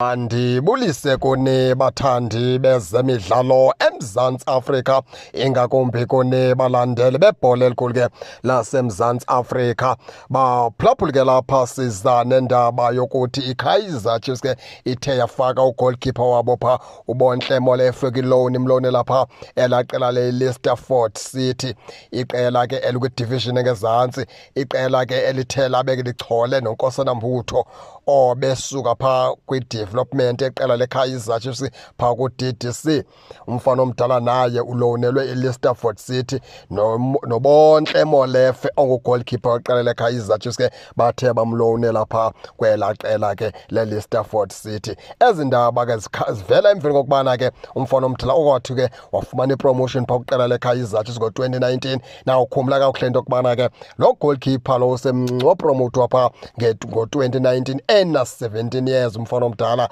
Andibulise kuni bathandi bezemidlalo eMzantsi Afrika, ingakumbi kuni balandeli bebhola elikhulu ke laseMzantsi Afrika. Baphulaphuli ke lapha siza nendaba yokuthi iKaizer Chiefs ke ithe yafaka ugoalkeeper wabo pha uBontle Molefe kwilowuni mlowuni lapha elaa qela leLeisterford City, iqela ke elikwidivision engezantsi, iqela ke elithe labe ke lichole noNkosana Mbutho obesuka phaa kwi-development eqela leKaizer Chiefs phaa ku-DDC. Umfana omdala naye ulowunelwe iLeisterford City noBontle Molefe ongugoalkeeper weqela leKaizer Chiefs ke bathe bamlowunela phaa kwelaa qela ke leLeisterford City. Ezi ndaba ke zivela emveni kokubana ke umfana omdala okwathi ke wafumana ipromotion phaa kwiqela leKaizer Chiefs ngo-2019. Nawukhumbula kakuhle into yokubana ke lo goalkeeper lo usemncinci wapromotwa phaa ngo-2019 ena-17 years umfana omdala,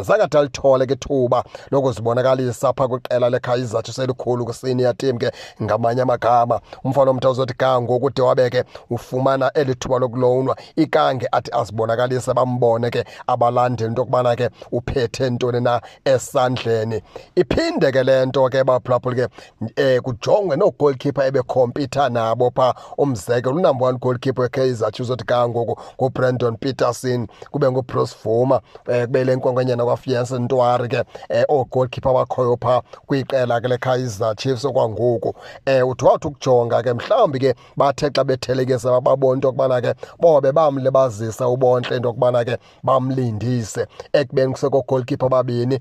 zange ade alithole ke ithuba lokuzibonakalisa phaa kwiqela leKaizer Chiefs elikhulu, kwi-senior team ke ngamanye amagama. Umfana omdala uzothi ga ngoku ude wabe ke ufumana eli thuba lokulowunwa, ikange athi azibonakalise, bambone ke abalandeli into yokubana ke uphethe ntoni na esandleni. Iphinde ke le nto ke baphulaphuli ke kujongwe nogoalkeeper ebekhompyutha nabo phaa. Umzekelo, unumber 1 goalkeeper weKaizer Chiefs othi kangoku nguBrandon Petersen, kube nguBruce Bvuma, kube le nkwenkwenyana kwaFiance Ntwari ke, oogoalkeeper abakhoyo phaa kwiqela ke leKaizer Chiefs okwangoku. Uthi wathi ukujonga ke mhlawumbi ke bathe xa bethelekisa babona into yokubana ke bobe bamlibazisa uBontle into yokubana ke bamlindise ekubeni kusekho goalkeeper ababini,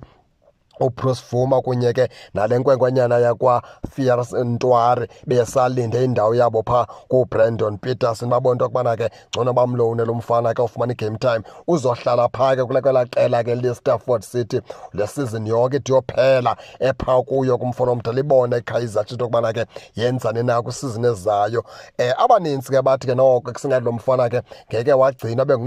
uBruce Bvuma kunye ke nale nkwenkwenyana yakwa-Fiers Ntwari, besalinde indawo yabo phaa kuBrandon Petersen. Babona into yokubana ke ngcono bamlowune lo mfana ke ufumana i-game time, uzohlala phaa ke kule kwelaa qela ke leStafford City le season yonke ide yophela ephaa kuyo kumfana omdala, ibone iKaizer Chiefs into yokubana ke yenzani na kwisizini ezayo. Abanintsi ke bathi ke noko kusingathi lo mfana ke ngeke wagcina abe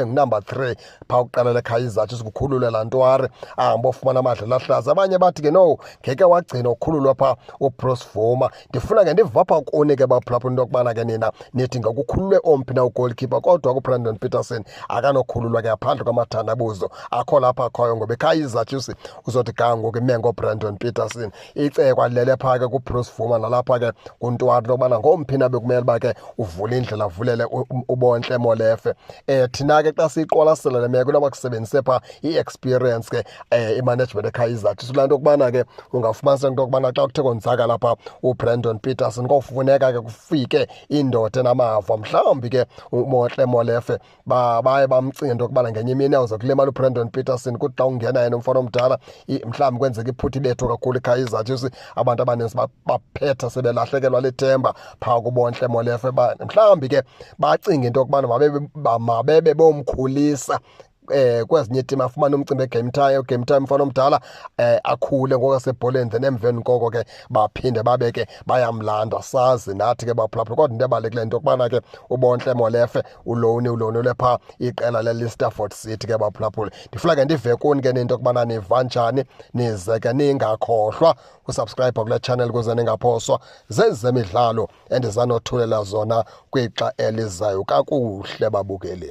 ngunumber 3 phaa kuqela leKaizer Chiefs, kukhululwe laa Ntwari ahambe ofumana amadlelo ahlaza. Abanye bathi ke no, ngeke wagcina ukhululwa phaa uBruce Bvuma. Ndifuna ke ndiva phaa kuni ke baphulaphula into yokubana ke nina nithi ngakukhululwe omphi na ugoalkeeper, kodwa kuBrandon Petersen akanokhululwa ke ngaphandle kwamathandabuzo akho lapha akhoyo, ngoba iKaizer Chiefs uzothi ga ngoku ime ngoBrandon Petersen. Icekwa lele phaa ke kuBruce Bvuma nalapha ke kuNtwari into yokubana ngomphi na bekumele uba ke uvule indlela avulele uBontle Molefe. Thina ke xa siyiqwalasela le meko inoba kusebenzise phaa i-experience ke i-management eKaizer Chiefs, kulaa nto yokubana ke ungafumanisa into yokubana xa kuthe konzakala phaa uBrandon Petersen kofuneka ke kufike indoda enamava, mhlawumbi ke uMontle Molefe baye bamcinga into yokubana ngenye imini awuze kulimala uBrandon Petersen, kuthi xa ungena yena umfana omdala mhlawumbi kwenzeka iphutha ibethu kakhulu iKaizer Chiefs, abantu abaninzi baphetha sebelahlekelwa lithemba phaa kuBontle Molefe. Mhlawumbi ke bacinga into yokubana mabebe bomkhulisa kwezinye itim, afumane umcimbi game time, game time mfana omdala, akhule ngokwasebholeni, then emveni koko ke baphinde babe ke bayamlanda. Sazi nathi ke baphulaphula, kodwa into ebalulekileyo into yokubana ke uBontle Molefe ulowuni phaa iqela leLeisterford City ke baphulaphula. Ndifuna ke ndive kuni ke into yokubana niva njani, nize ke ningakhohlwa usubscribe kule channel ukuze ningaphoswa zezemidlalo endizanothulela zona kwixa elizayo. Kakuhle babukeli.